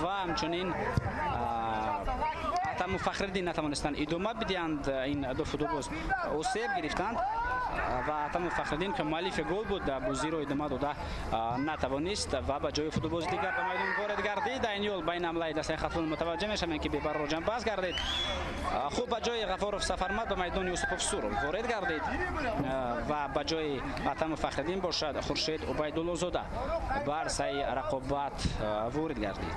Ва ҳамчунин Атамов Фахриддин натавонистанд идома бидиҳанд. Ин ду футболбоз осеб гирифтанд ва Атамов Фахриддин, ки муаллифи гол буд, бозиро идома дода натавонист ва ба ҷои футболбози дигар ба майдон ворид гардид. Айни ҳол ба ин ҳамлаи дастаи Хатлон мутаваҷҷеҳ мешавем, ки бебарро ҷамъбаст гардид. Хуб, ба ҷои Ғафоров Сафармад ба майдони Юсупов Суров ворид гардид ва ба ҷои Атамов Фахриддин бошад Хуршед Убайдуллозода ба арсаи рақобат ворид гардид.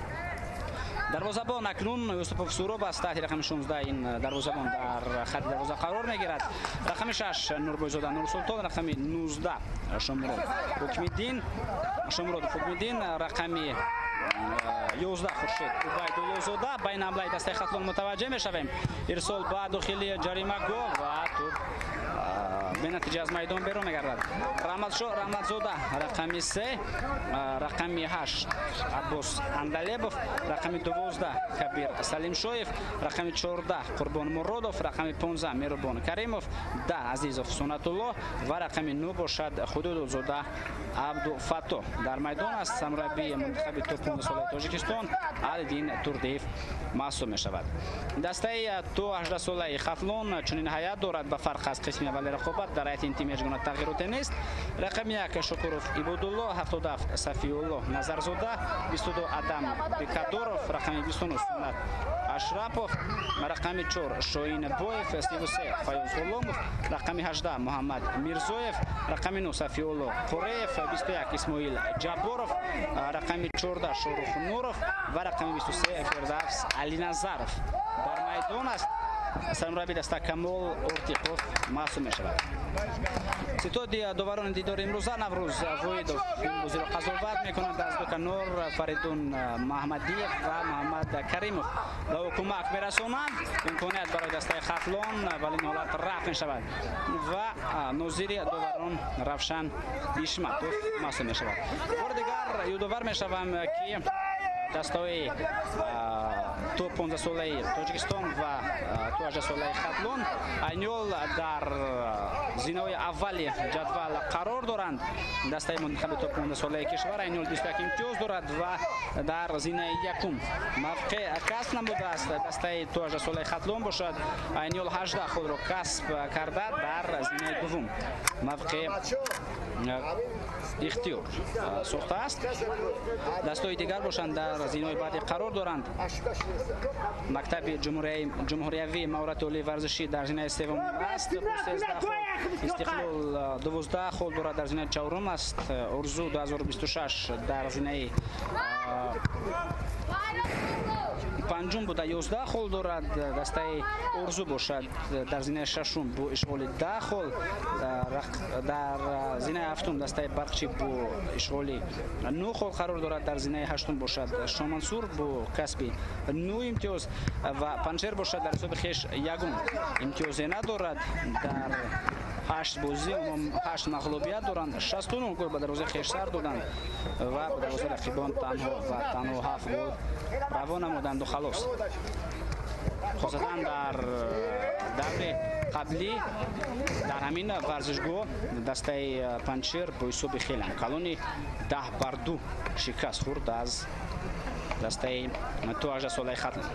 Дарвозабон акнун Юсупов Суров аст. Таҳти рақами 16 ин дарвозабон дар хати дарвоза қарор мегирад. Рақами 6 Нурбойзода Нурсултон, рақами 19 Шомурод Ҳукмиддин, Шомуродов Ҳукмиддин, рақами 11 Хуршед Убайдуллозода. Ба ин ҳамлаи дастаи Хатлон мутаваҷҷеҳ мешавем. Ирсол ба дохили ҷаримагоҳ ва тӯб бенатиҷа аз майдон берун мегардад. Раҳматшо Раҳматзода рақами 3, рақами 8 Аббос Андалебов, рақами 12 Кабир Салимшоев, рақами 14 Қурбон Муродов, рақами 15 Меҳрубон Каримов, 10 Азизов Сунатуллоҳ ва рақами 9 бошад Худудзода Абдуфаттоҳ. Дар майдон аст сармураббии мунтахаби то 15 солаи Тоҷикистон Алиддин Турдиев маҳсуб мешавад. Дастаи то 18 солаи Хатлон чунин ҳайат дорад. Ба фарқ аз қисми аввали рақобат дар ҳайати ин тим ҳеҷ гуна тағйироте нест. Рақами 1 Шукуров Ибодулло, 77 Сафиулло Назарзода, 22 Адам Бекадоров, рақами 29 Суннат Ашрапов, рақами 4 Шоин Боев, 33 Файоз Ғуломов, рақами 18 Муҳаммад Мирзоев, рақами 9 Сафиулло Қуреев, 21 Исмоил Ҷабборов, рақами 14 Шорух Нуров ва рақами 23 Фирдавс Алиназаров дар майдон аст. Сармурабби даста Камол Ортиқов маҳсуб мешавад. Ситоди доварони дидори имрӯза Наврӯз Воҳидов ин бозиро қазоват мекунанд. Аз ду канор Фаридун Маҳмадиев ва Муҳаммад Каримов ба ӯ кӯмак мерасонанд. Имконият барои дастаи Хатлон, вале ин ҳолат рафт мешавад ва нозири доварон Равшан Ишматов маҳсуб мешавад. Бори дигар ёдовар мешавам, ки дастаҳои то 15 солаи Тоҷикистон ва то 18 солаи Хатлон айни ҳол дар зинаҳои аввали ҷадвал қарор доранд. Дастаи мунтахаби то 15 солаи кишвар айни ҳол 21 имтиёз дорад ва дар зинаи якум мавқеъ касб намудааст. Дастаи то 18 солаи Хатлон бошад айни ҳол 18 холро касб карда дар зинаи дуввум мавқеъ ихтиёр сохтааст. Дастаҳои дигар бошанд дар зинаҳои баъдӣ қарор доранд. Мактаби ҷумҳуриявии маҳорати олии варзишӣ дар зинаи севум аст бо 13 хол, Истиқлол 12 хол дорад, дар зинаи чаҳорум аст. Орзу 2026 дар зинаи панҷум буда 11 хол дорад. Дастаи Орзу бошад дар зинаи шашум бо ишғоли 10 хол, дар зинаи ҳафтум дастаи Барқчӣ бо ишғоли 9 хол қарор дорад. Дар зинаи ҳаштум бошад Шомансур бо касби 9 имтиёз ва Панҷшер бошад дар ҳисоби хеш ягон имтиёзе надорад. Дар 8 бозӣ 8 мағлубият доранд, 69 гол ба дарвозаи хеш сар доданд ва ба дарвозаи рақибон танҳо ва танҳо 7 гол равон намуданд ва халос. Хосатан дар даври қаблӣ дар ҳамин варзишгоҳ дастаи Панҷшер бо ҳисоби хеле калони 10-2 шикаст хӯрд аз дастаи то 18 солаи Хатлон.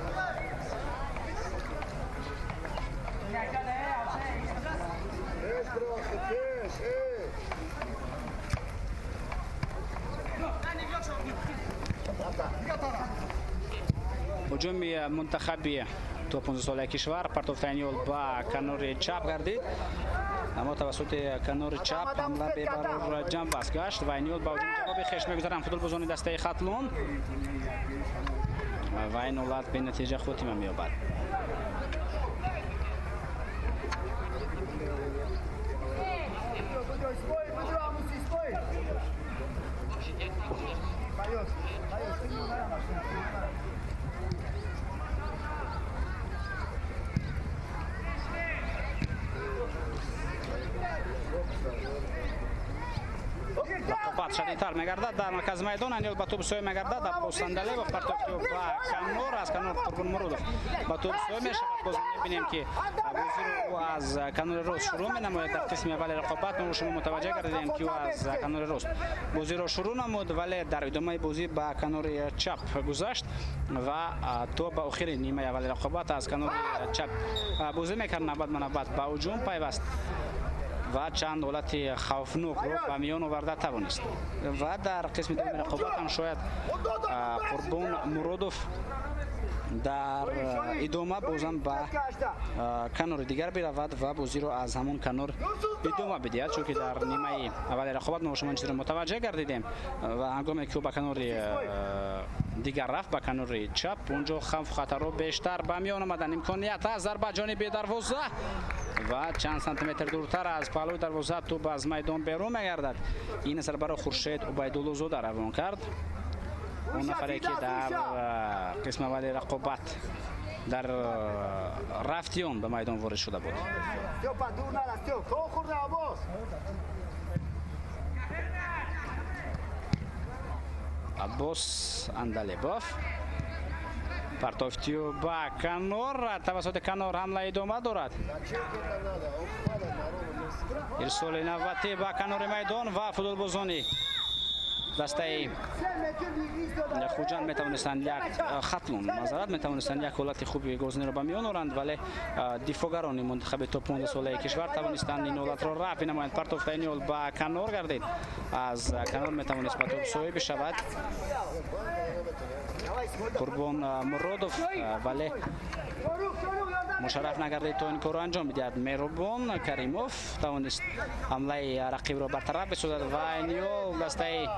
Ҳуҷуми мунтахаби то 15 солаи кишвар партофтани ҳол ба канори чап гардид, аммо тавассути канори чап ҳамла бебарор ҷамъбаст гашт ва ин ҳол ба ҳуҷуми ҷавоби хеш мегузаранд футболбозони дастаи Хатлон ва ин ҳолат бенатиҷа хотима меёбад. Рақобат шадид беҳтар мегардад дар маркази майдон. Айни ҳол ба тӯб соя мегардад Аббос Андалебов, партофт ба канор, аз канор Қурбон Муродов ба тӯб соя мешавад. Боз мебинем ки бозиро ӯ аз канори рост шурӯъ менамояд. Дар қисми аввали рақобат мо шумо мутаваҷҷеҳ гардидем ки ӯ аз канори рост бозиро шурӯъ намуд, вале дар идомаи бозӣ ба канори чап гузашт ва то ба охири нимаи аввали рақобат аз канори чап бозӣ мекард. Навбат ба навбат ба ҳуҷум пайваст ва чанд ҳолати хавфнокро ба миён оварда тавонист. Ва дар қисми дуюми рақобат ҳам шояд Қурбон Муродов дар идома бозам ба канори дигар биравад ва бозиро аз ҳамон канор идома бидиҳад, чунки дар нимаи аввали рақобат мо шумо ин чизро мутаваҷҷеҳ гардидем ва ҳангоме ки ӯ ба канори дигар рафт, ба канори чап, унҷо хавфу хатарҳо бештар ба миён омаданд. Имконият аст, зарба ҷониби дарвоза ва чанд сантиметр дуртар аз паҳлӯи дарвоза тӯб аз майдон берун мегардад. Ин зарбаро Хуршед Убайдуллозода равон кард, он нафаре ки дар қисми аввали рақобат дар рафти он ба майдон ворид шуда буд. Аббос Андалебов партофтию ба канор, тавассути канор ҳамла идома дорад. Ирсоли навбатӣ ба канори майдон ва футболбозони дастаи Хуҷанд метавонистанд як Хатлон мазарат метавонистанд як ҳолати хуби голзаниро ба миён оранд, вале дифоъгарони мунтахаби то 15 солаи кишвар тавонистанд ин ҳолатро рафъ намоянд. Партофта ин ҳол ба канор гардид, аз канор метавонист ба тӯб соҳиб бишавад Қурбон Муродов, вале мушарраф нагардид то ин корро анҷом бидиҳад. Меҳрубон Каримов тавонист ҳамлаи рақибро бартараф бисозад ва ин ҳол дастаи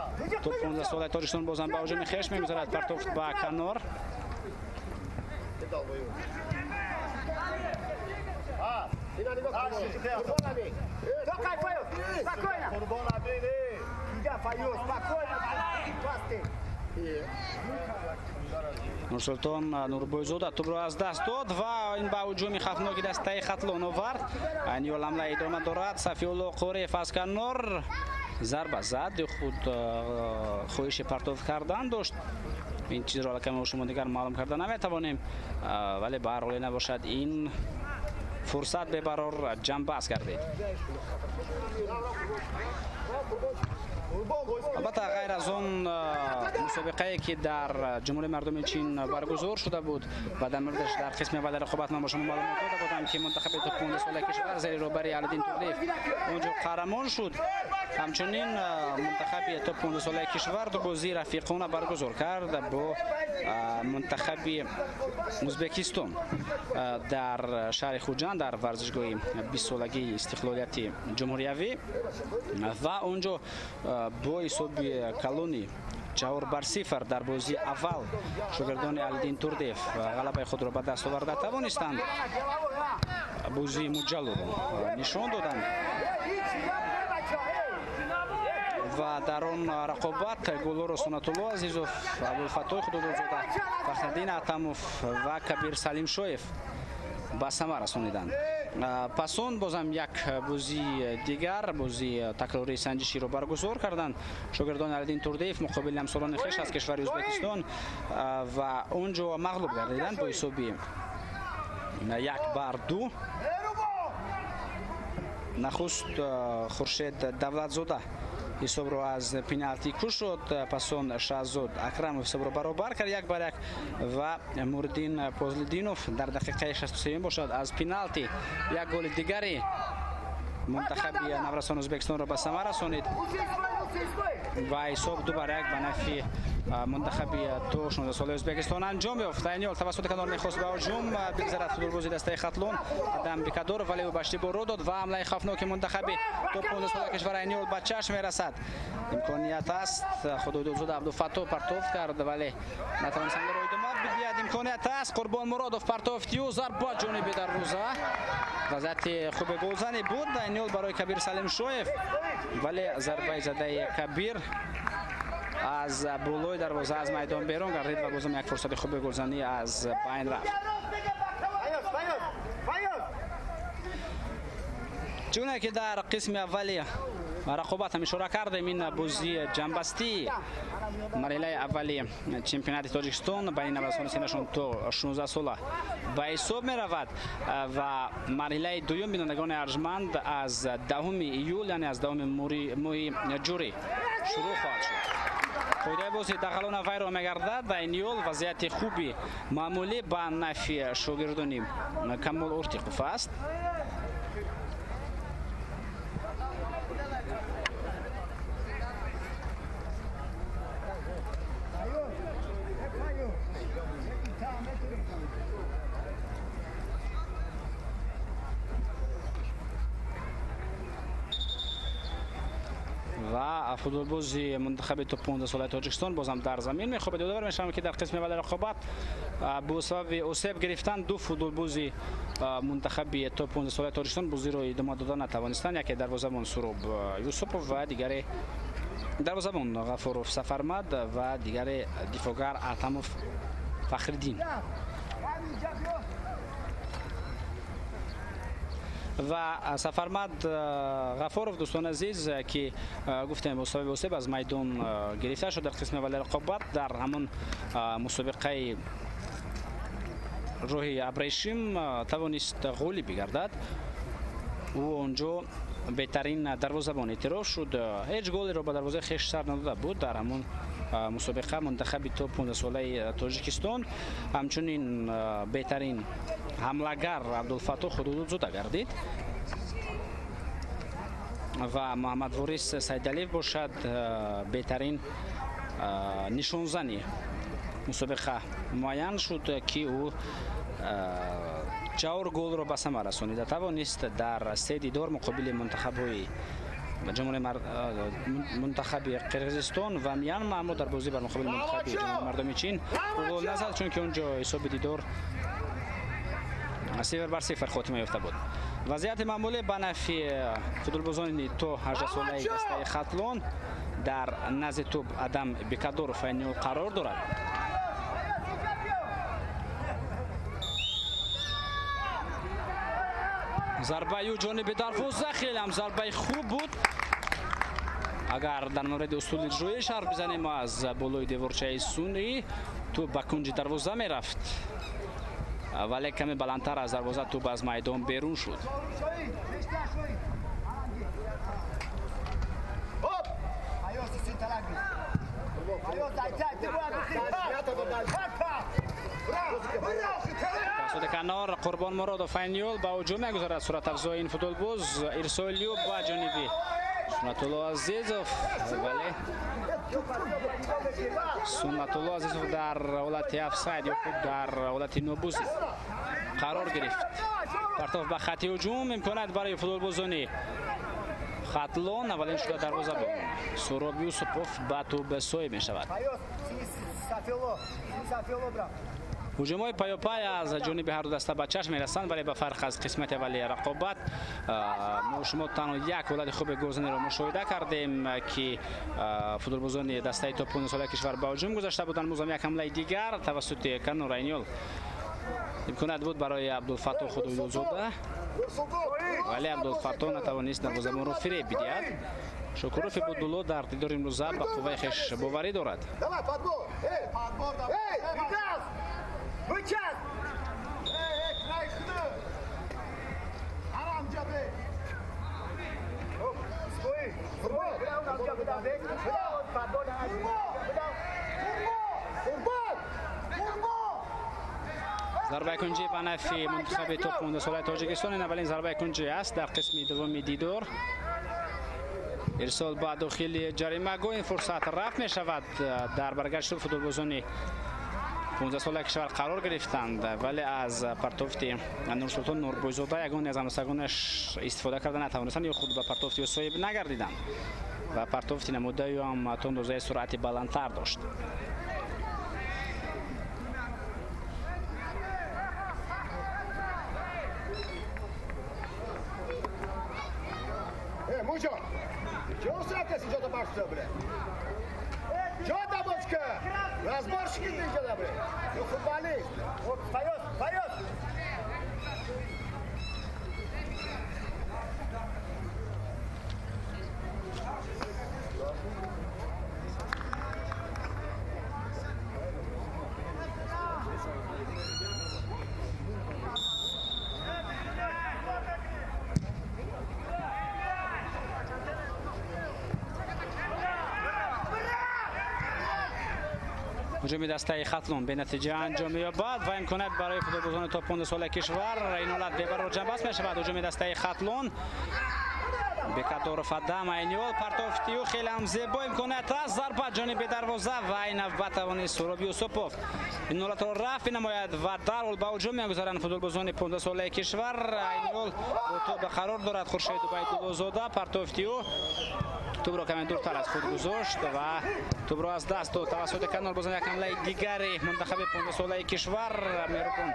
то 15 солаи Тоҷикистон бозам ба ҳуҷуми хеш мегузарад. Партофт ба канор. Нурсултон Нурбойзода тӯбро аз даст дод ва ин ба ҳуҷуми хавфноки дастаи Хатлон овард. Ин ҳол ҳамла идома дорад. Сафиулло Қориев аз канор зарба зад, худ хоҳиши партоф кардан дошт. Ин чизро аллакай мо шумо дигар маълум карда наметавонем, вале ба ҳар ҳоле набошад ин фурсат бебарор ҷамъбаст гардид. Албатта ғайр аз он мусобиқае ки дар Ҷумҳурии мардумии Чин баргузор шуда буд ва дар мавридаш дар қисми аввали рақобат ман бо шумо маълумот дода будам ки мунтахаби то 15 солаи кишвар зери роҳбарии Алиддин Турдиев онҷо қаҳрамон шуд. Ҳамчунин мунтахаби то 15 солаи кишвар ду бозии рафиқона баргузор кард бо мунтахаби Ӯзбекистон дар шаҳри Хуҷанд дар варзишгоҳи 20 солагии истиқлолияти ҷумҳуриявӣ ва онҷо бо ҳисоби калони 4-0 дар бозии аввал шогирдони Алиддин Турдиев ғалабаи худро ба даст оварда тавонистанд. Бозии муҷаллоро нишон доданд ва дар он рақобат голҳоро Сунатулло Азизов, Абулфаттоҳ Худододзода, Фахриддин Атамов ва Кабир Салимшоев ба самар расониданд. Пас он бозам як бозии дигар, бозии такрории санҷиширо баргузор карданд шогирдони Алиддин Турдиев муқобили ҳамсолони хеш аз кишвари Ӯзбекистон ва онҷо мағлуб гардиданд бо ҳисоби 1-2. Нахуст Хуршед Давлатзода ҳисобро аз пеналти кушод, пас он Шаҳзод Акрамов ҳисобро баробар кард 1-1 ва Муриддин Позлиддинов дар дақиқаи 63 бошад аз пеналти як голи дигари мунтахаби наврасон Ӯзбекистонро ба самар расонид ва ҳисоб 2-1 ба нафъи мунтахаби то 16 солаи Ӯзбекистон анҷом ёфт. Айни ҳол тавассути канор мехост ба ҳуҷум бигзарад футболбози дастаи Хатлон Адам Бекадоров, вале ӯ ба иштибоҳ ро дод ва ҳамлаи хавфноки мунтахаби то 15 солаи кишвар айни ҳол ба чашм мерасад. Имконият аст, Худойдодзода Абдуфаттоҳ партофт кард, вале натавонист ҳамларо идома бидиҳад. Имконият аст, Қурбон Муродов партофт ю зарба ҷониби дарвоза. Вазъияти хуби голзанӣ буд айни ҳол барои Кабир Салимшоев, вале зарбаи задаи Кабир аз болои дарвоза аз майдон берун гардид ва бозам як фурсати хуби голзанӣ аз байн рафт. Чуне ки дар қисми аввали рақобат ҳам ишора кардем. Ин бозии ҷамъбастӣ марҳилаи аввали чемпионати Тоҷикистон байни наврасони синнашон то 16 сола ба ҳисоб меравад ва марҳилаи дуюм, бинандагони арҷманд, аз 10 июл, яъне аз 10 моҳи ҷурӣ шурӯъ хоҳад шуд. Қоидаи бозӣ дағалона вайрон мегардад ва ин ёл вазъияти хуби маъмулӣ ба нафи шогирдони Камол Ортиқов аст. Ва футболбози мунтахаби то 15 солаи Тоҷикистон бозам дар замин мехобад. Ёдовар мешавам, ки дар қисми аввали рақобат бо сабаби осеб гирифтан ду футболбози мунтахаби то 15 солаи Тоҷикистон бозиро идома дода натавонистанд. Яке дарвозабон Суроб Юсупов ва дигаре дарвозабон Ғафуров Сафармад ва дигаре дифоъгар Атамов Фахриддин. Ва Сафармад Ғафуров, дӯстони азиз, ки гуфтем бо сабаби осеб аз майдон гирифта шуд дар қисми аввали рақобат дар ҳамон мусобиқаи роҳи абрешим тавонист ғолиб бигардад. Ӯ онҷо беҳтарин дарвозабон эътироф шуд. Ҳеҷ голеро ба дарвозаи хеш сар надода буд дар ҳамон мусобиқа мунтахаби то 15 солаи Тоҷикистон. Ҳамчунин беҳтарин ҳамлагар Абдулфаттоҳ Худудудзода гардид ва Муҳаммадворис Сайдалиев бошад беҳтарин нишонзани мусобиқа муайян шуд, ки ӯ 4 голро ба самар расонида тавонист дар 3 дидор муқобили мунтахабҳои мунтахаби Қирғизистон ва Мянма, аммо дар бозӣ бар муқобили мунтахаби ҷумҳурии мардуми Чин гол назад, чунки онҷо ҳисоби дидор 0-0 хотима ёфта буд. Вазъияти маъмулӣ ба нафи футболбозони то 18 солаи дастаи Хатлон дар назди тӯб Адам Бекадоров айни қарор дорад. Зарбаи ӯ ҷониби дарвоза хеле ҳам зарбаи хуб буд. Агар дар мавриди усули иҷроӣ шарҳ бизанем, аз болои деворчаи сунъӣ тӯб ба кунҷи дарвоза мерафт, вале каме баландтар аз дарвоза тӯб аз майдон берун шуд. Тавассути канор Қурбон Муродов айниёл ба ҳуҷум мегузарад. Суратафзои ин футболбоз ирсоли ӯ ба ҷониби Суннатулло Азизов, вале Суннатулло Азизов дар ҳолати офсайд ё худ дар ҳолати нобузӣ қарор гирифт. Партоф ба хати ҳуҷум имконият барои футболбозони Хатлон. Аввалин шуда дарвозабон Суроб Юсупов ба тӯб соҳиб мешавад. Ҳуҷумҳои паёпай аз ҷониби ҳарду даста ба чашм мерасанд, вале ба фарқ аз қисмати аввали рақобат мо шумо танҳо як ҳолати хуби голзаниро мушоҳида кардем, ки футболбозони дастаи то 15 солаи кишвар ба ҳуҷум гузашта буданд. Бозам як ҳамлаи дигар тавассути Канор Айниёл имконият буд барои Абдулфаттоҳ Худоёрзода, вале Абдулфаттоҳ натавонист дарвозабонро фиреб бидиҳад. Шукуров Ибодулло дар дидори имрӯза ба қувваи хеш боварӣ дорад. Зарбаи кунҷӣ ба нафи мунтахаби то 15 солаи Тоҷикистон. Ин аввалин зарбаи кунҷӣ аст дар қисми дуввуми дидор. Ирсол ба дохили ҷаримагоҳ, ин фурсат рафт мешавад. Дар баргашти футболбозони 15 солаи кишвар қарор гирифтанд, вале аз партофти Нурсултон Нурбойзода ягоне аз ҳамдастагонаш истифода карда натавонистанд ё худ ба партофти ӯ соҳиб нагардиданд ва партофти намудаи ӯ ҳам то андозаи суръати баландтар дошт. Ҳуҷуми дастаи Хатлон бенатиҷа анҷом меёбад ва имконият барои футболбозони то 15 солаи кишвар. Ин ҳолат бебарор ҷамъбаст мешавад. Ҳуҷуми дастаи Хатлон Бекаторов Адам айниҳол партофтию хеле ҳам зебо имконият аст. Зарба ҷониби дарвоза ва ин навбат тавонист Суҳроб Юсупов ин ҳолатро рафъ намояд ва дарҳол ба ҳуҷум мегузаранд футболбозони 15 солаи кишвар. Айниҳол бо тӯб қарор дорад Хуршед Убайдуллозода. Партофтию тӯбро каме дуртар аз худ гузошт ва тӯбро аз даст дод тавассути канор. Бозан як ҳамлаи дигари мунтахаби 15 солаи кишвар. Меҳрубон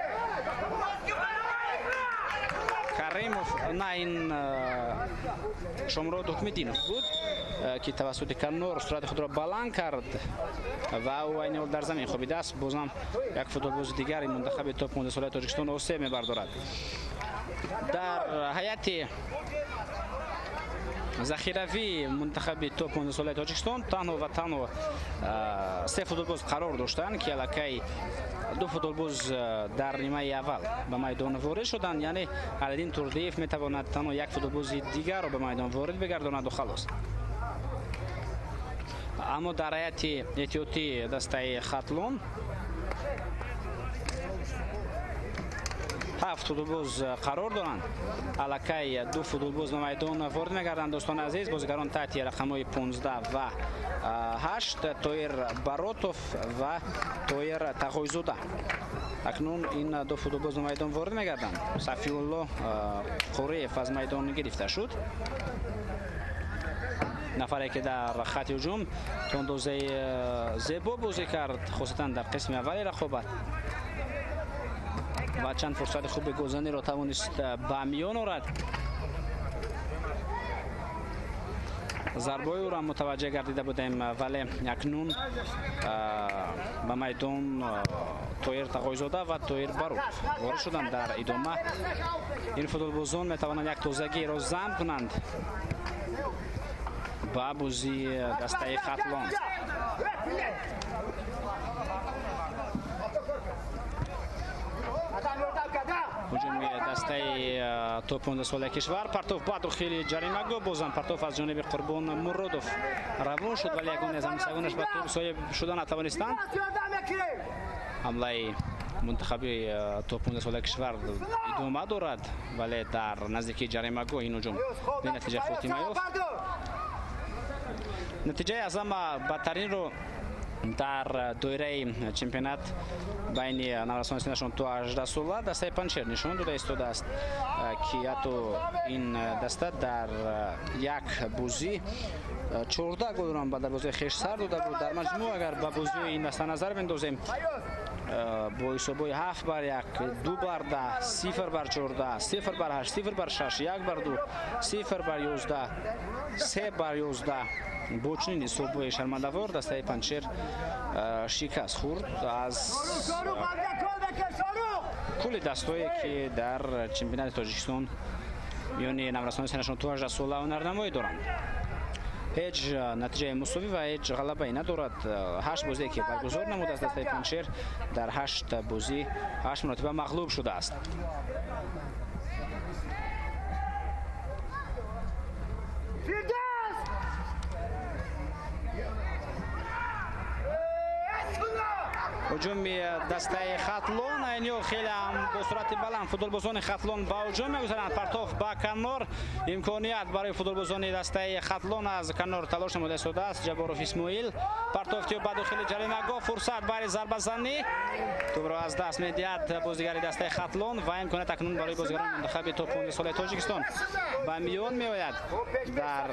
Каримов, на ин Шомурод Ҳукмиддинов буд, ки тавассути канор суръати худро баланд кард ва ӯ айни ҳол дар замин хобидааст. Бозам як футболбози дигари мунтахаби то 15 солаи Тоҷикистон осеб мебардорад. Дар ҳайати захиравии мунтахаби то 15 солаи Тоҷикистон танҳо ва танҳо се футболбоз қарор доштанд, ки аллакай ду футболбоз дар нимаи аввал ба майдон ворид шуданд. Яъне Алиддин Турдиев метавонад танҳо як футболбози дигарро ба майдон ворид бигардонаду халос. Аммо дар ҳайати эҳтиётии дастаи Хатлон 7 футболбоз қарор доранд. Аллакай ду футболбоз ба майдон ворид мегарданд. Дӯстони азиз, бозигарон таҳти рақамҳои 15 ва 8, Тоир Баротов ва Тоир Тағойзода. Акнун ин ду футболбоз ба майдон ворид мегарданд. Сафиулло Қориев аз майдон гирифта шуд. Нафаре ки дар хати ҳуҷум то андозаи зебо бозӣ кард, хусусан дар қисми аввали рақобат ва чанд фурсати хуби голзаниро тавонист ба миён орад. Зарбаи ӯро мутаваҷҷеҳ гардида будем, вале акнун ба майдон Тоир Тағойзода ва Тоир Баротов ворид шуданд. Дар идома ин футболбозон метавонанд як тозагиро зам кунанд ба бозии дастаи Хатлон. Ҳуҷуми дастаи то 15 солаи кишвар. Партов ба дохили ҷаримагоҳ, бозам партов аз ҷониби Қурбон Муродов равон шуд, вале ягоне аз ҳамсагонаш ба тӯб соҳиб шуда натавонистанд. Ҳамлаи мунтахаби то 15 солаи кишвар идома дорад, вале дар наздикии ҷаримагоҳ ин ҳуҷум бенатиҷа хотима ёфт. Натиҷаи аз ҳама бадтаринро дар доираи чемпионат байни наврасони синашон то 18 сола дастаи Панҷшер нишон дода истодааст, ки ҳатто ин даста дар як бозӣ 14 голро ба дарвозаи хеш сар дода буд. Дар маҷмӯъ агар ба бозиҳои ин даста назар бендозем, бо ҳисобҳои 7 бар 1, 2 бар 10, 0 бар 14, 0 бар 8, 0 бар 6, 1 бар 2, 0 бар 11, 3 бар 11 бо чунин ҳисобҳои шармандавор дастаи Панҷшер шикаст хӯрд аз кулли дастҳое, ки дар чемпионати Тоҷикистон миёни наврасони синашон то 18 сола ҳунарнамоӣ доранд. Ҳеҷ натиҷаи мусовӣ ва ҳеҷ ғалабае надорад. 8 бозие ки баргузор намудааст дастаи Панҷшер, дар 8 бозӣ 8 маротиба мағлуб шудааст. Ҳуҷуми дастаи Хатлон айниҳол хеле ҳам бо суръати баланд футболбозони Хатлон ба ҳуҷум мегузаранд. Партов ба канор, имконият барои футболбозони дастаи Хатлон аз канор талош намуда истодааст Ҷабборов Исмоил. Партов тиё ба дохили ҷаримагоҳ, фурсат барои зарбазанӣ, тӯбро аз даст медиҳад бозигари дастаи Хатлон ва имконият акнун барои бозигарони мунтахаби то 15 солаи Тоҷикистон ба миён меояд. Дар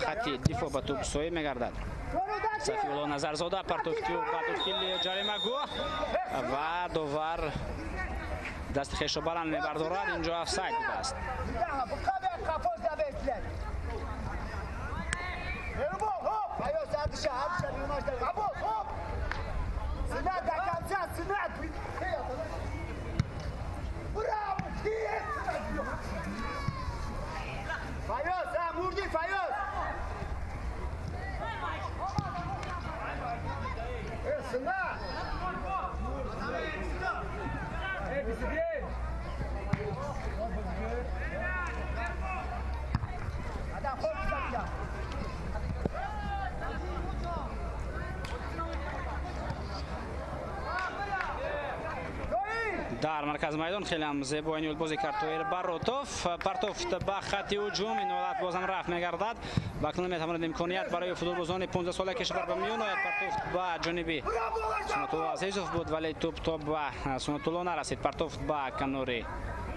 хати дифоъ ба тӯб соҳиб мегардад Сафиулло Назарзода. Партов тиё ба дохили ҷаримагоҳ ва довар дасти хешро баланд мебардорад. Инҷо офсайд будааст. Дар марказ майдон хеле ҳам зебо ин бозӣ кард Тоир Баротов. Партофт ба хати ҳуҷум, ин ҳолат бозам рафт мегардад ва акнун метавонад имконият барои футболбозони 15 сола кишвар ба миён ояд. Партофт ба ҷониби Сунатулло Азизов буд, вале тӯп то ба Сунатулло нарасид. Партофт ба канори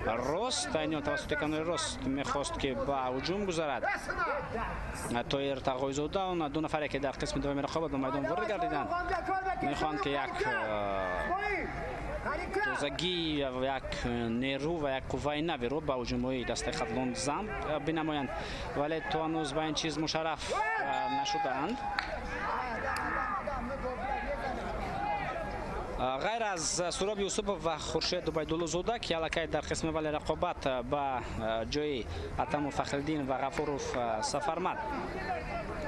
рост, айни тавассути канори рост мехост ки ба ҳуҷум гузарад Тоир Тағойзода. Он ду нафаре ки дар қисми дуюми рақобат ба майдон ворид гардиданд мехоҳанд ки як тозагӣ, як нерӯ ва як қувваи навиро ба ҳуҷумҳои дастаи Хатлон зам бинамоянд, вале то ҳанӯз ба ин чиз мушарраф нашудаанд. Ғайр аз Суроб Юсупов ва Хуршед Убайдуллозода, ки аллакай дар қисми аввали рақобат ба ҷои Атамов Фахриддин ва Ғафуров Сафармад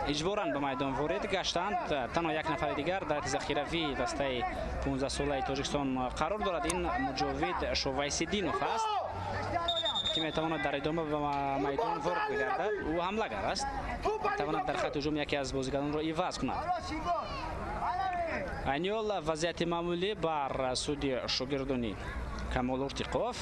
иҷборан ба майдон ворид гаштанд, танҳо як нафари дигар дар захиравии дастаи 15 солаи Тоҷикистон қарор дорад. Ин Муҷовид Шовайсиддинов аст, ки метавонад дар идома ба майдон ворид бигардад. Ӯ ҳамлагар аст, метавонад дар хати ҳуҷум яке аз бозигаронро иваз кунад. Айни ҳол вазъияти маъмулӣ бар суди шогирдони Камол Уртиқов.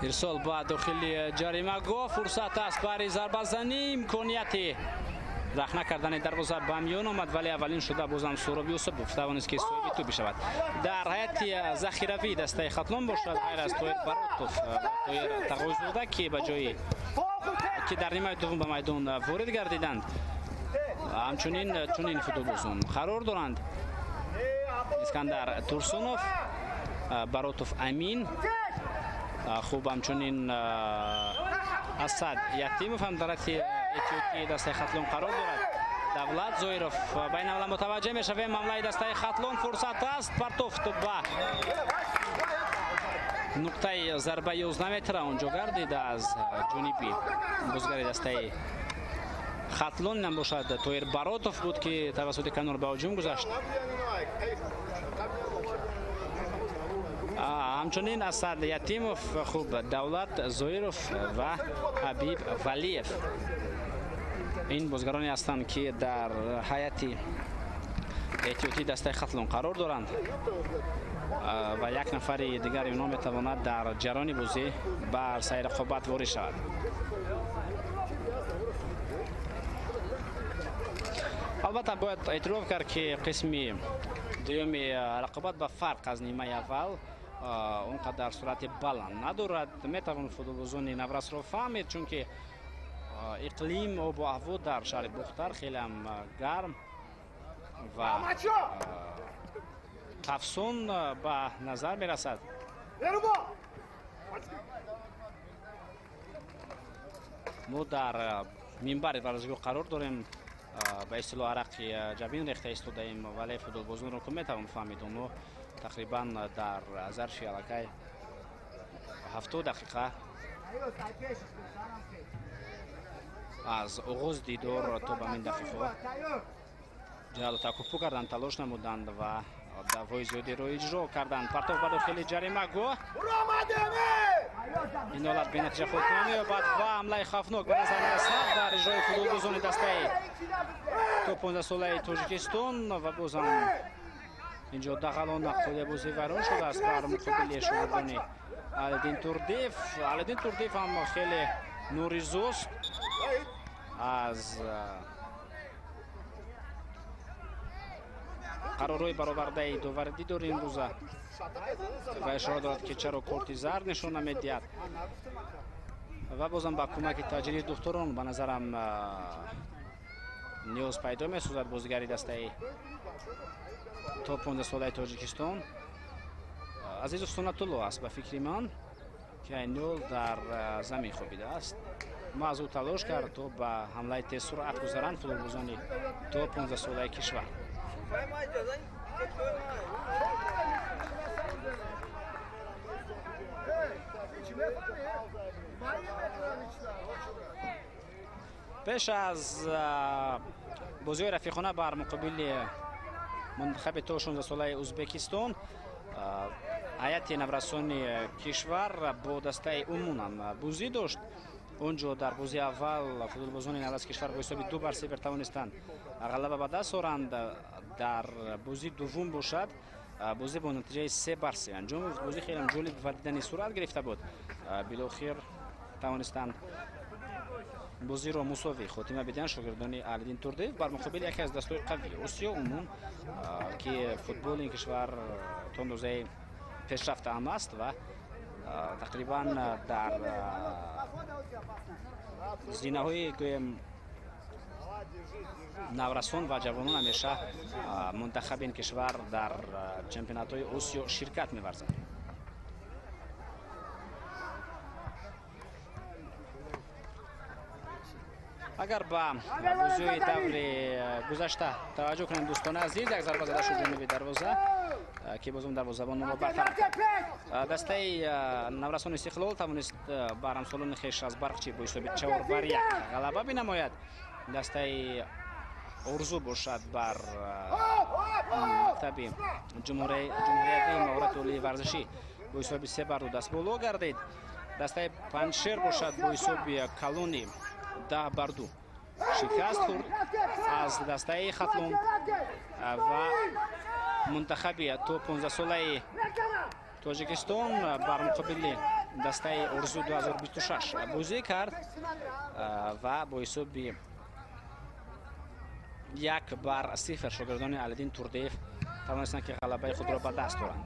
Ирсол ба дохили ҷаримагоҳ, фурсат аст барои зарбазанӣ, имконияти рахна кардани дарвоза ба миён омад, вале аввалин шуда бозам Суроб Юсупов тавонист ки соҳиби тӯб бишавад. Дар ҳайати захиравии дастаи Хатлон бошад ғайр аз Тоир Баротов ва Тоир Тағойзода, ки ба ҷои ки дар нимаи дуввум ба майдон ворид гардиданд, ҳамчунин чунин футболбозон қарор доранд: Искандар Турсунов, Баротов Амин, хуб ҳамчунин Асад Ятимов ҳам дар ҳайати эҳтиётии дастаи Хатлон қарор дорад. Давлат Зоиров ба ин ҳамла мутаваҷҷеҳ мешавем. Ҳамлаи дастаи Хатлон, фурсат аст, партофт ба нуқтаи зарбаи 11 метра онҷо гардида аз ҷониби бозигари дастаи Хатлон. Инам бошад Тоир Баротов буд, ки тавассути канор ба ҳуҷум гузашт. Ҳамчунин Асад Ятимов, хуб Давлат Зоиров ва Ҳабиб Валиев ин бозигароне ҳастанд, ки дар ҳайати эҳтиётии дастаи Хатлон қарор доранд ва як нафари дигари онҳо метавонад дар ҷараёни бозӣ ба арсаи рақобат ворид шавад. Албатта бояд эътироф кард, ки қисми дуюми рақобат ба фарқ аз нимаи аввал он қадар суръати баланд надорад. Метавон футболбозони наврасро фаҳмид, чунки иқлим, обу ҳаво дар шаҳри Бохтар хеле ҳам гарм ва тафсон ба назар мерасад. Мо дар минбари варзишгоҳ қарор дорем, ба истилоҳ арақи ҷабин рехта истодаем, вале футболбозонро ки метавон фаҳмид, онҳо тақрибан дар зарфи аллакай 70 дақиқа аз оғози дидор то ба ин дақиқаҳо ҷалу такуффу карданд, талош намуданд ва даъвои зиёдеро иҷро карданд. Партов ба дохили ҷаримагоҳ, ин ҳолат бенатиҷа хотима меёбад ва ҳамлаи хавфнок ба назар мерасад дар иҷрои футболбозони дастаи то 15 солаи Тоҷикистон ва бозам инҷо дағалона қоидаи бозӣ вайрон шудааст бар муқобили шогирдони Алиддин Турдиев. Алиддин Турдиев ҳам хеле норизост аз қарорҳои баровардаи довари дидори имрӯза ва ишора дорад, ки чаро корти зард нишон намедиҳад ва бозам ба кӯмаки таҷрии духтурон ба назарам ниёз пайдо месозад бозигари дастаи то 15 солаи Тоҷикистон. Азизов Сунатулло аст ба фикри ман, ки айни ҳол дар замин хобидааст. Ма аз ӯ талош кард то ба ҳамлаи тезсуръат гузаранд футболбозони то 15 солаи кишвар. Пеш аз бозиҳои рафиқона бар муқобили мунтахаби то 16 солаи Ӯзбекистон Ҳайати наврасони кишвар бо дастаи Умун ҳам бозӣ дошт. Он ҷо дар бозии аввал футболбозони навраси кишвар бо ҳисоби 2-0 тавонистанд ғалаба ба даст оранд. Дар бозии дуввум бошад, бозӣ бо натиҷаи 3-3 анҷом ёфт. Бозӣ хеле ҷолиб ва дидани сурат гирифта буд. Билохир тавонистанд бозиро мусовӣ хотима бидиҳанд шогирдони Аҳлиддин Турдиев бар муқобили яке аз дастҳои қавии Осиё, Умун, ки футболи ин кишвар то андозаи пешрафта ҳам аст ва тақрибан дар зинаҳои, гӯем, наврасон ва ҷавонон ҳамеша мунтахаби ин кишвар дар чемпионатҳои Осиё ширкат меварзад. Агар ба бозиҳои даври гузашта таваҷҷӯҳ кунем, дӯстони азиз, як зарба зада шуд ҷониби дарвоза, ки бозум дарвозабонро бартараф кард. Дастаи наврасони Истиқлол тавонист бар ҳамсолони хеш аз Барқчи бо ҳисоби 4-1 ғалаба бинамояд. Дастаи Орзу бошад бар мактаби ҷумҳуриявии маҳорати олии варзишӣ бо ҳисоби 3-2 дастболо гардид. Дастаи Панҷшер бошад бо ҳисоби калони 10-2 шикаст хӯрд аз дастаи Хатлон ва мунтахаби то 15-солаи Тоҷикистон бар муқобили дастаи Орзу 2026 бозӣ кард ва бо ҳисоби 1-0 шогирдони Алиддин Турдиев тавонистанд, ки ғалабаи худро ба даст оранд.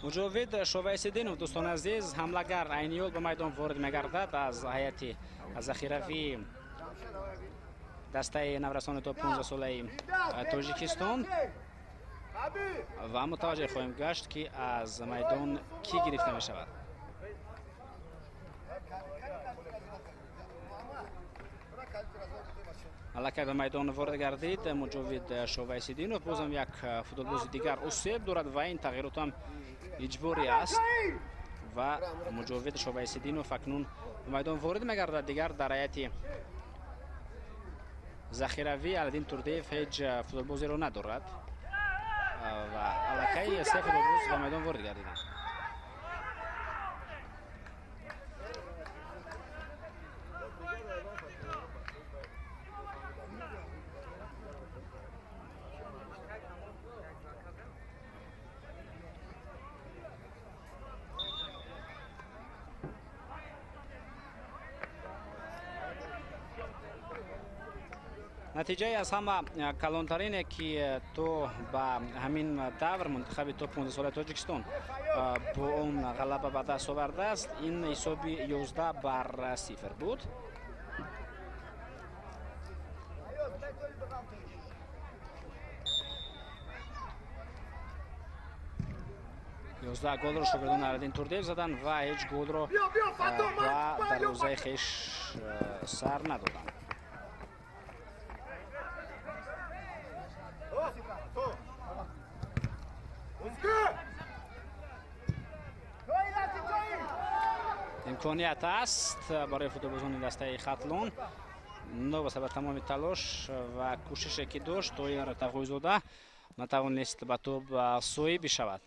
Муҷовид Шовайсидинов, дӯстони азиз, ҳамлагар айниёл ба майдон ворид мегардад аз ҳайати захиравии дастаи наврасони то 15-солаи Тоҷикистон ва мутаваҷҷеҳ хоҳем гашт, ки аз майдон кӣ гирифта мешавад. Аллакай ба майдон ворид гардид Муҷовид Шовайсидинов. Бозам як футболбози дигар осеб дорад ва ин тағйирот ҳам иҷборӣ аст ва Муҷовид Шовайсидинов акнун ба майдон ворид мегардад. Дигар дар ҳайати захиравӣ Аладдин Турдиев ҳеҷ футболбозеро надорад ва аллакай се футболбоз ба майдон ворид гардиданд. Натиҷаи аз ҳама калонтарине, ки то ба ҳамин давр мунтахаби то 15 солаи Тоҷикистон бо он ғалаба ба даст овардааст, ин ҳисоби 11-0 буд. 11 голро шогирдони Аладдин Турдиев заданд ва ҳеҷ голро ба дарвозаи хеш сар надоданд. Имконият аст барои футболбозони дастаи Хатлон. Новобаста ба тамоми талош ва кӯшише, ки дошт, Тоир Тағойзода натавонист ба тӯб соҳиб бишавад.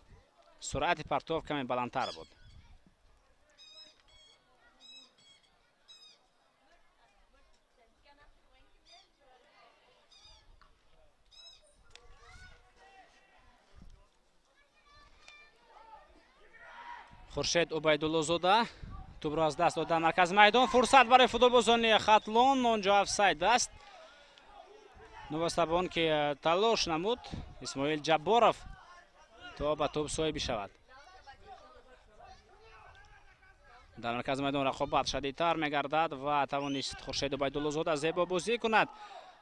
Суръати партов каме баландтар буд. Хуршед Убайдуллозода тӯбро аз даст дод дар маркази майдон. Фурсат барои футболбозони Хатлон, он ҷо офсайд аст. Новобаста ба он ки талош намуд Исмоил Ҷабборов, то ба тӯб соҳиб бишавад. Дар маркази майдон рақобат шадидтар мегардад ва тавонист Хуршед Убайдуллозода зебо бозӣ кунад.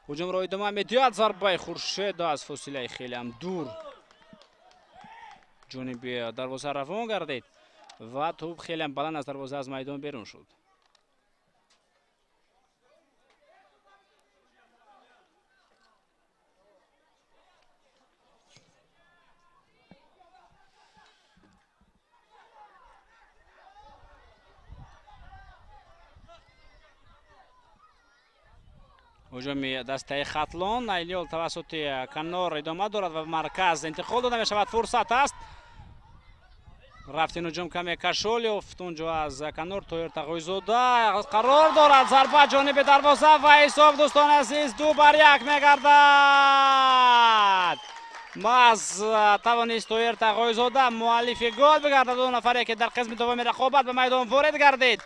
Ҳуҷумро идома медиҳад. Зарбаи Хуршед аз фосилаи хелеам дур ҷониби дарвоза равон гардид ва тӯб хелеам баланд аз дарвоза аз майдон берун шуд. Ҳуҷуми дастаи Хатлон Айлиол тавассути канор идома дорад ва марказ интиқол дода мешавад. Фурсат аст. Рафтин ҳуҷум каме кашол ёфт. Унҷо аз канор Тоҳир Тағойзода қарор дорад. Зарба ҷониби дарвоза ва ҳисоб, дӯстони азиз, 2-1 мегардад. Маз тавонист Тоҳир Тағойзода муаллифи гол бигардад. Ду нафаре ки дар қисми дуввуми рақобат ба майдон ворид гардид,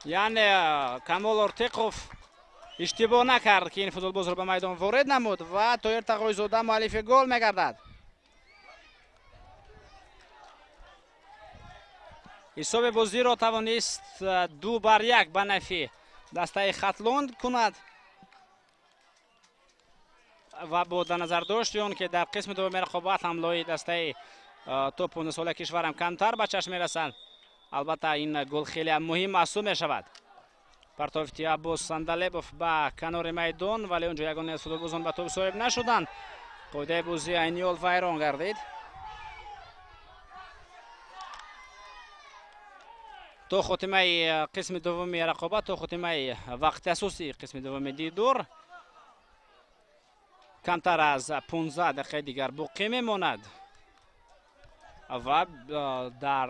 яъне Камол Ортиқов иштибоҳ накард ки ин футболбозро ба майдон ворид намуд ва Тоҳир Тағойзода муаллифи гол мегардад. Ҳисоби бозиро тавонист 2-1 ба нафи дастаи Хатлон кунад ва бо дар назардошти он ки дар қисми дуввуми рақобат ҳамлаҳои дастаи то 15 солаи кишварам камтар ба чашм мерасанд, албатта ин гол хеле муҳим маҳсуб мешавад. Партофти Аббос Сандалебов ба канори майдон, вале онҷо ягоне аз футболбозон ба тӯб соҳиб нашуданд. Қоидаи бозӣ Айниол вайрон гардид. То хотимаи қисми дуввуми рақобат, то хотимаи вақти асосии қисми дуввуми дидор камтар аз 15 дақиқаи дигар боқӣ мемонад ва дар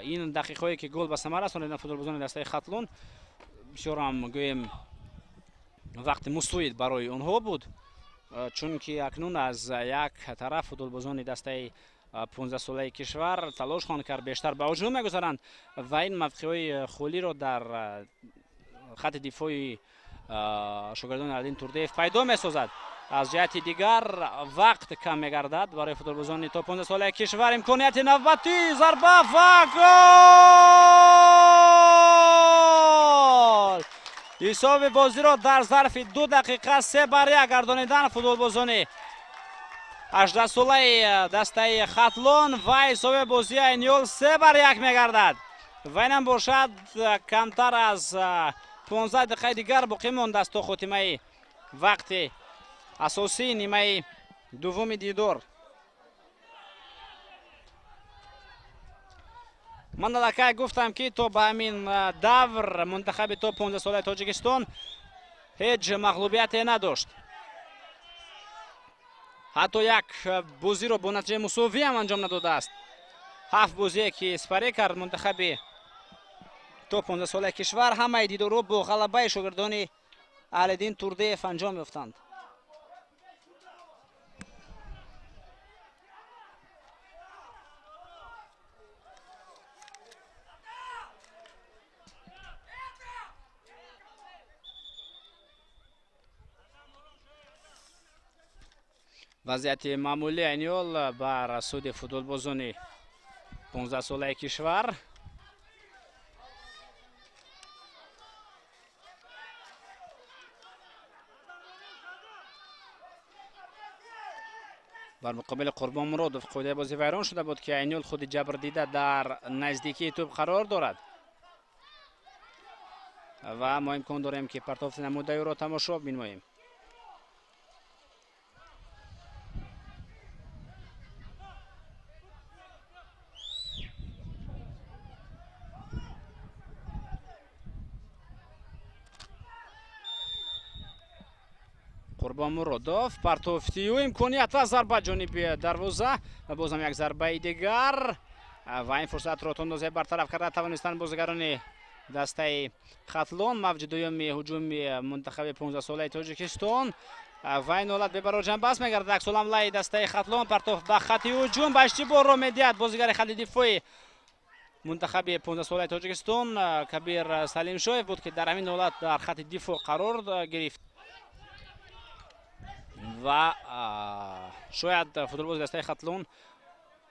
ин дақиқаҳое ки гол ба самар расониданд футболбозони дастаи Хатлон, бисёр ҳам гӯем вақти мусоид барои онҳо буд, чунки акнун аз як тараф футболбозони дастаи 15-солаи кишвар талош хоҳанд кард, бештар ба ҳуҷум мегузаранд ва ин мавқеъҳои холиро дар хати дифои шогирдони Алин Турдеев пайдо месозад. Аз ҷиҳати дигар вақт кам мегардад барои футболбозони то 15-солаи кишвар. Имконияти навбатӣ, зарба ва гол! Ҳисоби бозиро дар зарфи 2 дақиқа 3-1 гардонидан футболбозони 18-солаи дастаи Хатлон ва ҳисоби бозии Айниол 3-1 мегардад. Ва инам бошад камтар аз 15 дақиқаи дигар боқӣ мондааст то хотимаи вақти асосии нимаи дуввуми дидор. Ман аллакай гуфтам ки то ба ҳамин давр мунтахаби то 15-солаи Тоҷикистон ҳеҷ мағлубияте надошт. Ҳатто як бозиро бо натиҷаи мусовӣ ҳам анҷом надодааст. 7 бозие ки сипарӣ кард мунтахаби то 15-солаи кишвар, ҳамаи дидорҳо бо ғалабаи шогирдони Аҳлиддин Турдеев анҷом ёфтанд. Вазъияти маъмулӣ Айниол бар суди футболбозони 15-солаи кишвар. Бар муқобили Қурбон Муродов қоидаи бозӣ вайрон шуда буд ки Айниол худи ҷабр дида дар наздикии тӯб қарор дорад ва мо имкон дорем ки партофти намудаи ӯро тамошо бинмоем. Қурбон Муродов партофтию имконият ва зарба ҷониби дарвоза ва бозам як зарбаи дигар ва ин фурсатро то андозе бартараф карда тавонистанд бозигарони дастаи Хатлон. Мавҷи дуюми ҳуҷуми мунтахаби 15-солаи Тоҷикистон ва ин ҳолат бебарор ҷанбаст мегардад. Аксуламлаи дастаи Хатлон партофт ба хати ҳуҷум, ба иштибоҳро медиҳад бозигари хати дифои мунтахаби 15-солаи Тоҷикистон Кабир Салимшоев буд ки дар ҳамин ҳолат дар хати дифоъ қарор гирифт ва шояд футболбози дастаи Хатлон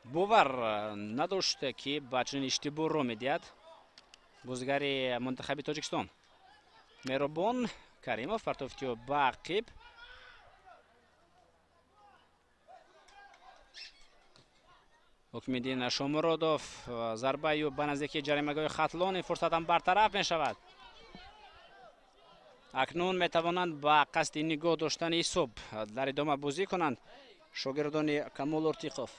бовар надошт ки ба чунин иштибоҳ роҳ медиҳад бозигари мунтахаби Тоҷикистон. Меҳробон Каримов партофтиё ба ақиб. Ҳукмиддин Шомуродов зарбаи ӯ ба наздикии ҷаримагоҳи Хатлон, ин фурсатам бартараф мешавад. Акнун метавонанд ба қасди нигоҳ доштани ҳисоб дар идома бозӣ кунанд шогирдони Камол Ортиқов.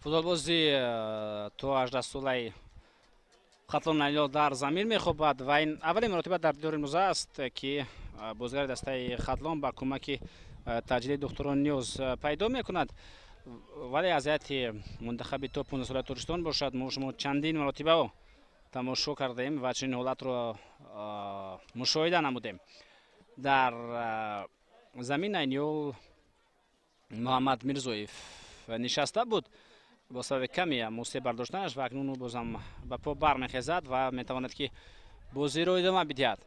Футболбози то 18 солаи Хатлон Айло дар замин мехобад ва ин аввалин маротиба дар дидори имрӯза аст, ки бозигари дастаи Хатлон ба кӯмаки таъҷили духтурон ниёз пайдо мекунад. Вале аз ҳайати мунтахаби то 15 солаи Тоҷикистон бошад, мо шумо чандин маротибао тамошо кардаем ва чунин ҳолатро мушоҳида намудем. Дар замин Айниёл Муҳаммад Мирзоев нишаста буд бо сабаби каме мусеб бардоштанаш ва акнун ӯ бозам ба по бармехезад ва метавонад, ки бозиро идома бидиҳад.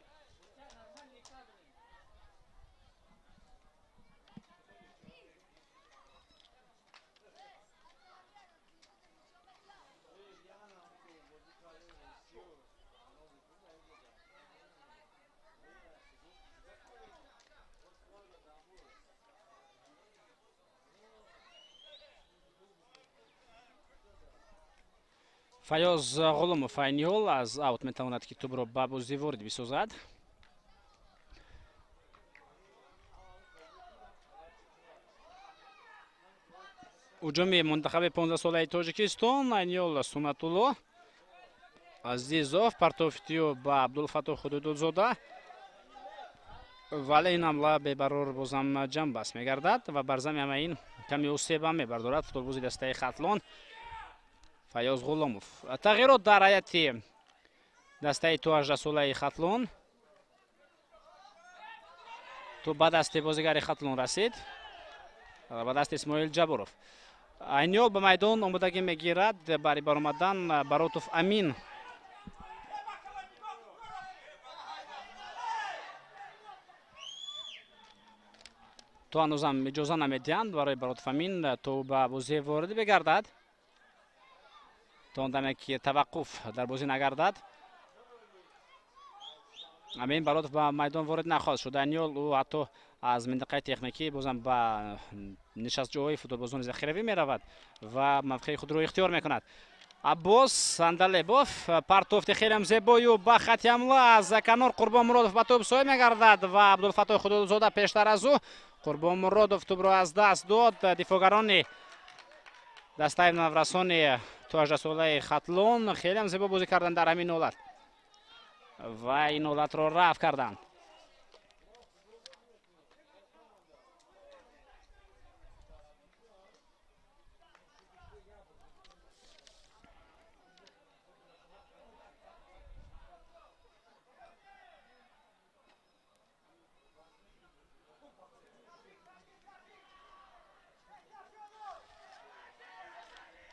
Фаёз Ғуломов айни ҳол аз аут метавонад, ки тӯбро ба бозӣ ворид бисозад. Ҳуҷуми мунтахаби 15-солаи Тоҷикистон. Айни ҳол Суннатулло Азизов партофтиё ба Абдулфаттоҳ Худудудзода, вале ин ҳамла бебарор бозам ҷамъбаст мегардад ва бар зами ҳама ин ками усеба мебардорад футболбози дастаи Хатлон Фаёз Ғуломов. Тағйирот дар ҳайати дастаи то 18 солаи Хатлон. Тӯб ба дасти бозигари Хатлон расид, ба дасти Исмоил Ҷабборов. Айни ҳол ба майдон омодагӣ мегирад барои баромадан Баротов Амин. То ҳанӯзам иҷоза намедиҳанд барои Баротов Амин то ба бозӣ ворид бигардад, то он даме ки таваққуф дар бозӣ нагардад. Амин Баротов ба майдон ворид нахоҳад шуд. Айни ҳол ӯ ҳатто аз минтақаи техникӣ бозам ба нишастҷоҳои футболбозони захиравӣ меравад ва мавқеи худро ихтиёр мекунад. Аббос Сандалебов партофти хелеам зебою ба хати ҳамла аз канор. Қурбон Муродов ба тӯб соҳиб мегардад ва Абдулфаттоҳ Худудзода пештар аз ӯ. Қурбон Муродов тӯбро аз даст дод. Дифоъгарони дастаи наврасони то 18 солаи Хатлон хелеам зебо бозӣ карданд дар ҳамин ҳолат ва ин ҳолатро рафъ карданд.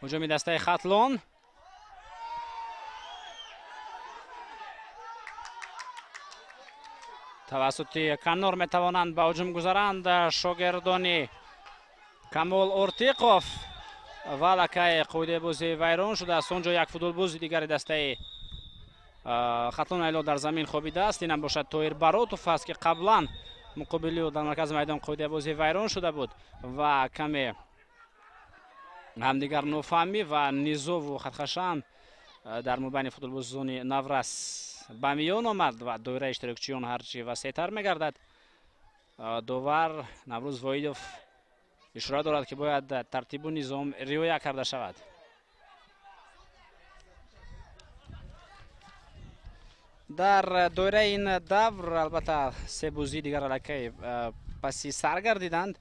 Ҳуҷуми дастаи Хатлон. Тавассути канор метавонанд ба ҳуҷум гузаранд шогирдони Камол Ортиқов ва аллакай қоидаи бозӣ вайрон шудааст. Он ҷо як футболбози дигари дастаи Хатлон айло дар замин хобидааст. Инам бошад Тоир Баротов аст, ки қаблан муқобили ӯ дар маркази майдон қоидаи бозӣ вайрон шуда буд ва каме ҳамдигар нофаҳмӣ ва низову хатхашам дар мобайни футболбозони наврас ба миён омад ва доираи иштирокчиён ҳарчи васеътар мегардад. Довар Наврӯз Воидов ишора дорад, ки бояд тартибу низом риоя карда шавад. Дар доираи ин давр албатта се бозии дигар аллакай паси сар гардиданд.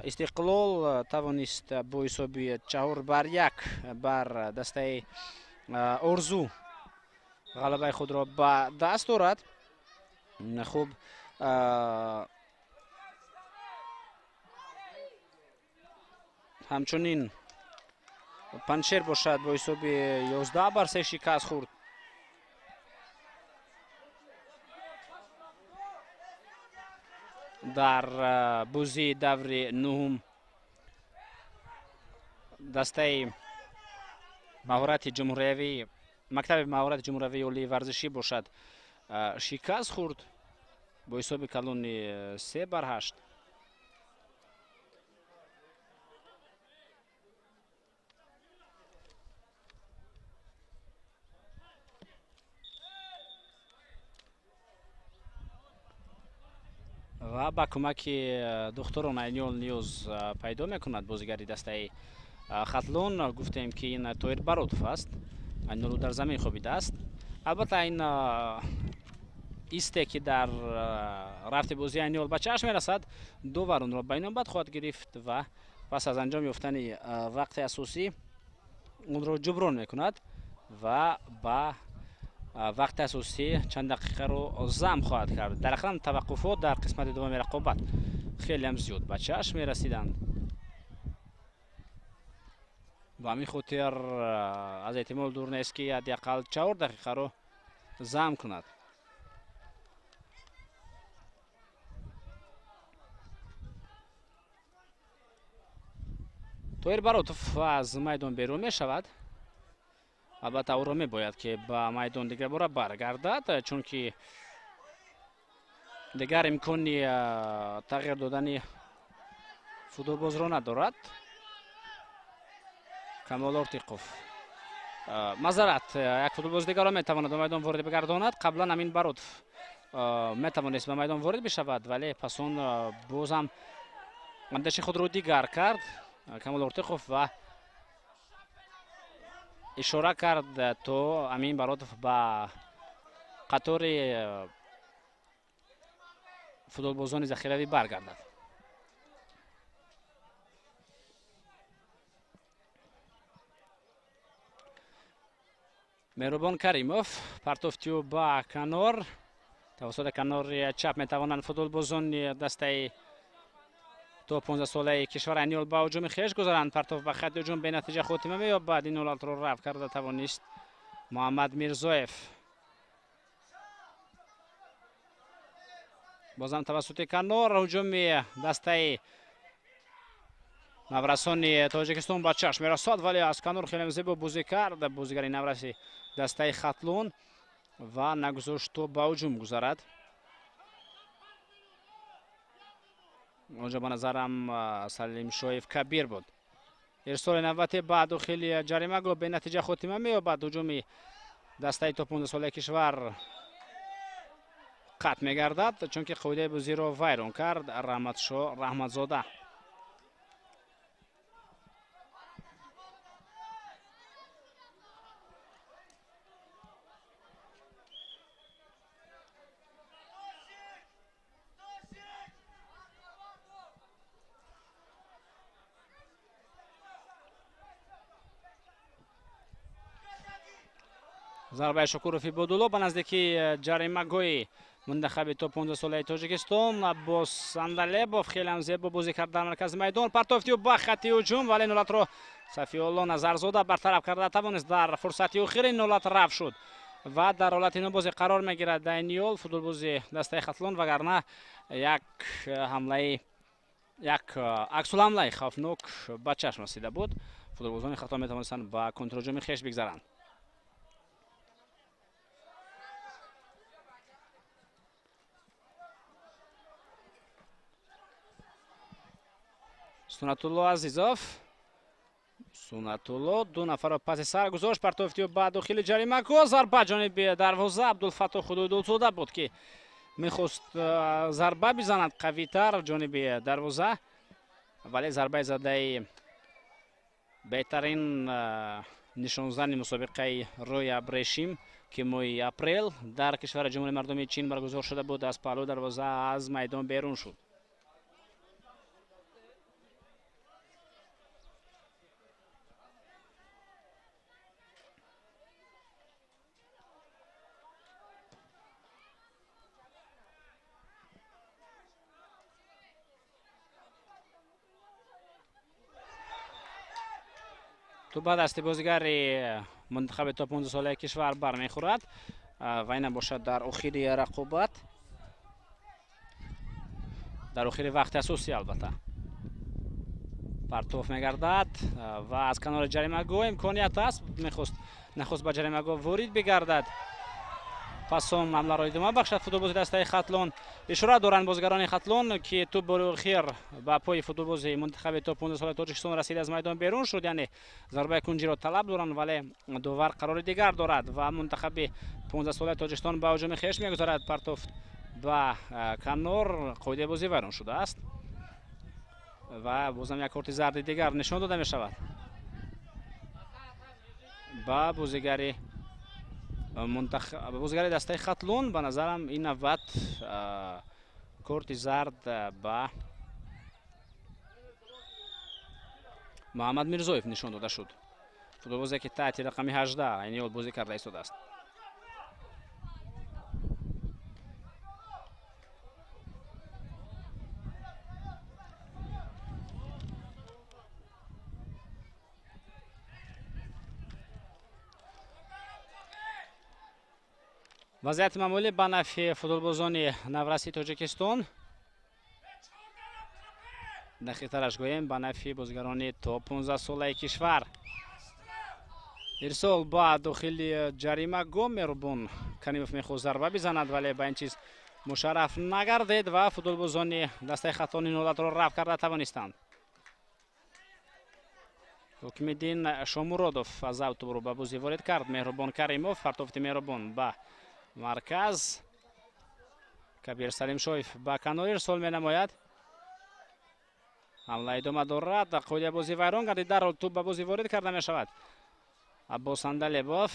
Истиқлол тавонист бо ҳисоби 4-1 бар дастаи Орзу ғалабаи худро ба даст орад. Хуб, ҳамчунин Панҷшер бошад бо ҳисоби 11-3 шикаст хӯрд. Дар бозии даври нуҳум дастаи маҳорати ҷумҳуриявӣ, мактаби маҳорати ҷумҳуриявии олии варзишӣ бошад шикаст хӯрд бо ҳисоби калони 3-8. Ва ба кӯмаки духтурон айниҳол ниёз пайдо мекунад бозигари дастаи Хатлон. Гуфтем, ки ин Тоир Баротов аст. Айниҳол ӯ дар замин хобидааст. Албатта, ин исте, ки дар рафти бозии айниҳол ба чашм мерасад, довар онро ба инобат хоҳад гирифт ва пас аз анҷом ёфтани вақти асосӣ онро ҷуброн мекунад ва ба вақти асосӣ чанд дақиқаро зам хоҳад кард. Дар ҳақиқат, таваққуфот дар қисмати дуввуми рақобат хелеам зиёд ба чашм мерасиданд. Ба ҳамин хотир аз эҳтимол дур нест, ки ҳадди ақал 4 дақиқаро зам кунад. Тоир Баротов аз майдон берун мешавад. Албатта, ӯро мебояд, ки ба майдон дигарбора баргардад, чунки дигар имкони тағйир додани футболбозро надорад. Камол Ортиқов, мазарат, як футболбози дигарро метавонад ба майдон ворид бигардонад. Қаблан Амин Баротов метавонист ба майдон ворид бишавад, вале пас он бозам андешаи худро дигар кард Камол Ортиқов ва ишора кард, то Амин Баротов ба қатори футболбозони захиравӣ баргардад. Меҳрубон Каримов партофтию ба канор. Тавассути канори чап метавонанд футболбозони дастаи то 15 солаи кишвар айниҳол ба ҳуҷуми хеш гузаранд. Партоф ба хатти ҳуҷум бенатиҷа хотима меёбад. Ин ҳолатро рафт карда тавонист Муҳаммад Мирзоев. Бозам тавассути канор ҳуҷуми дастаи наврасони Тоҷикистон ба чашм мерасад, вале аз канор хеле зебо бозӣ кард бозигари навраси дастаи Хатлон ва нагузошт, то ба ҳуҷум гузарад. Онҷо ба назарам Салимшоев Кабир буд. Ирсоли навбати ба дохили ҷаримагоҳ бенатиҷа хотима меёбад. Ҳуҷуми дастаи то 15 солаи кишвар қатъ мегардад, чунки қоидаи бозиро вайрон кард Раҳматшо Раҳматзода. Зарбаи Шукуров Ибодулло ба наздикии ҷаримагоҳи мунтахаби то 15 солаи Тоҷикистон. Аббос Сандалебов хелеам зебо бозӣ кард дар маркази майдон. Партофтию ба хатти ҳуҷум, вале ҳолатро Сафиулло Назарзода бартараф карда тавонист. Дар фурсати охир ин ҳолат рафт шуд ва дар ҳолати нобозӣ қарор мегирад айниҳол футболбози дастаи Хатлон, вагарна як ҳамлаи, як аксулҳамлаи хавфнок ба чашм расида буд. Футболбозони Хатлон метавонистанд ба контрҳуҷуми хеш бигзаранд. Сунатулло Азизов, Сунатулло ду нафарро паси сар гузошт. Партофтию ба дохили ҷаримагоҳ, зарба ҷониби дарвоза. Абдулфаттоҳ Худойдодзода буд, ки мехост зарба бизанад қавитар ҷониби дарвоза, вале зарбаи задаи беҳтарин нишонзани мусобиқаи Рӯи Абрешим, ки моҳи апрел дар кишвари Ҷумҳурии Мардумии Чин баргузор шуда буд, аз паҳлӯи дарвоза аз майдон берун шуд. Тӯб ба дасти бозигари мунтахаби то 15 солаи кишвар бармехӯрад ва ина бошад дар охири рақобат, дар охири вақти асосӣ албатта. Партоф мегардад ва аз канори ҷаримагоҳ имконият аст. Мехост, нахост ба ҷаримагоҳ ворид бигардад, пас он ҳамларо идома бахшад футболбози дастаи Хатлон. Ишора доранд бозигарони Хатлон, ки тӯб бори охир ба пои футболбози мунтахаби то 15 солаи Тоҷикистон расид, аз майдон берун шуд, яъне зарбаи кунҷиро талаб доранд, вале довар қарори дигар дорад ва мунтахаби 15 солаи Тоҷикистон ба ҳуҷуми хеш мегузарад. Партоф ба канор, қоидаи бозӣ вайрон шудааст ва бозам як корти зарди дигар нишон дода мешавад ба бозигари бозигари дастаи Хатлон. Ба назарам ин навбат корти зард ба Муҳаммад Мирзоев нишон дода шуд. Футболбозе ки таҳти рақами 18 айни ҳол бозӣ карда истодааст. Вазъияти маъмулӣ ба нафъи футболбозони навраси Тоҷикистон, дақиқтараш гӯем ба нафъи бозигарони то 15 солаи кишвар. Ирсол ба дохили ҷаримагоҳ, Меҳрубон Каримов мехост зарба бизанад, вале ба ин чиз мушарраф нагардид ва футболбозони дастаи Хатлон ин ҳолатро рафт карда тавонистанд. Ҳукмиддин Шомуродов аз автобро ба бозӣ ворид кард. Меҳрубон Каримов, партофти Меҳрубон ба марказ, Кабир Салимшоев ба канор ирсол менамояд. Ҳамла идома дорад, қоидаи бозӣ вайрон гардид, дарҳол тӯб ба бозӣ ворид карда мешавад. Аббос Андалебов,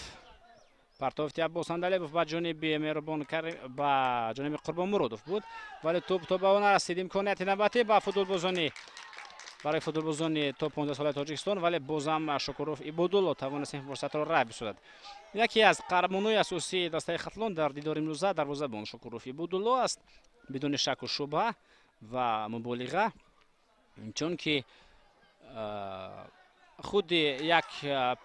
партофти Аббос Андалебов ба ҷониби Меҳрубон ба ҷониби Қурбон Муродов буд, вале тӯб то ба ӯ нарасид. Имконияти навбатӣ ба футболбозони барои футболбозони то 15 солаи Тоҷикистон, вале бозам Шукуров Ибодулло тавонист ин фурсатро рад бисозад. Яке аз қаҳрамонои асосии дастаи Хатлон дар дидори имрӯза дарвозабон Шукуров Ибодулло аст, бидуни шаку шубҳа ва муболиға, чунки худи як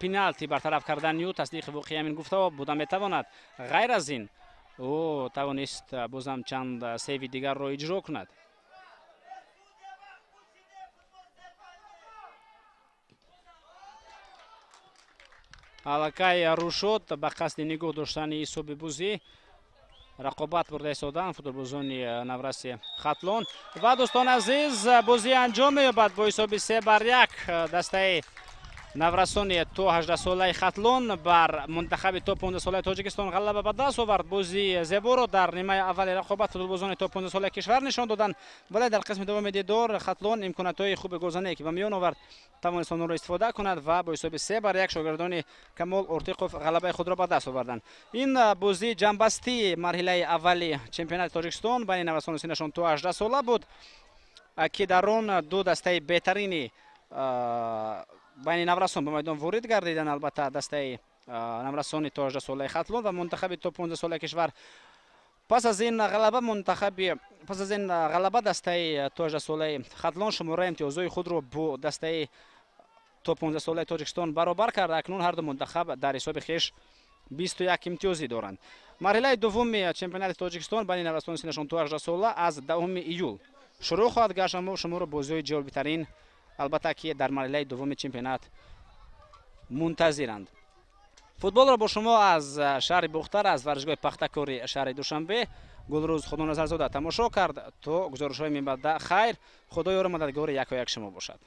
пеналти бартараф кардани ӯ тасдиқи воқеи ҳамин гуфтаҳо буда метавонад. Ғайр аз ин ӯ тавонист бозам чанд сейви дигарро иҷро кунад. Аллакай Рушод ба қасди нигоҳ доштани ҳисоби бозӣ рақобат бурда истодаанд футболбозони навраси Хатлон. Ва дӯстони азиз, бозӣ анҷом меёбад бо ҳисоби 3-1. Дастаи наврасони то 18 солаи Хатлон бар мунтахаби то 15 солаи Тоҷикистон ғалаба ба даст овард. Бозии зеборо дар нимаи аввали рақобат футболбозони то 15 солаи кишвар нишон доданд, вале дар қисми дуввуми дидор Хатлон имкониятҳои хуби голзание ки ба миён овард тавонист онро истифода кунад ва бо ҳисоби 3-1 шогирдони Камол Ортиқов ғалабаи худро ба даст оварданд. Ин бозии ҷамъбастии марҳилаи аввали чемпионати Тоҷикистон байни наврасони синнашон то 18 сола буд, ки дар он ду дастаи беҳтарини байни наврасон ба майдон ворид гардиданд. Албатта дастаи наврасони то 18 солаи Хатлон ва мунтахаби то 15 солаи кишвар. Пас аз ин ғалаба дастаи то 18 солаи Хатлон шумораи имтиёзҳои худро бо дастаи то 15 солаи Тоҷикистон баробар кард. Акнун ҳар ду мунтахаб дар ҳисоби хеш 21 имтиёзӣ доранд. Марҳилаи дуввуми чемпионати Тоҷикистон байни наврасони синнашон то 18 сола аз 10 июл шурӯъ хоҳад гашт. Аммо шуморо бозиҳои ҷолибтарин албатта ки дар марҳилаи дуввуми чемпионат мунтазиранд. Футболро бо шумо аз шаҳри Бухтар, аз варзишгоҳи Пахтакори шаҳри Душанбе Гулрӯз Худоназарзода тамошо кард. То гузоришҳои минбаъда хайр, Худо ёру мададгори якояк шумо бошад.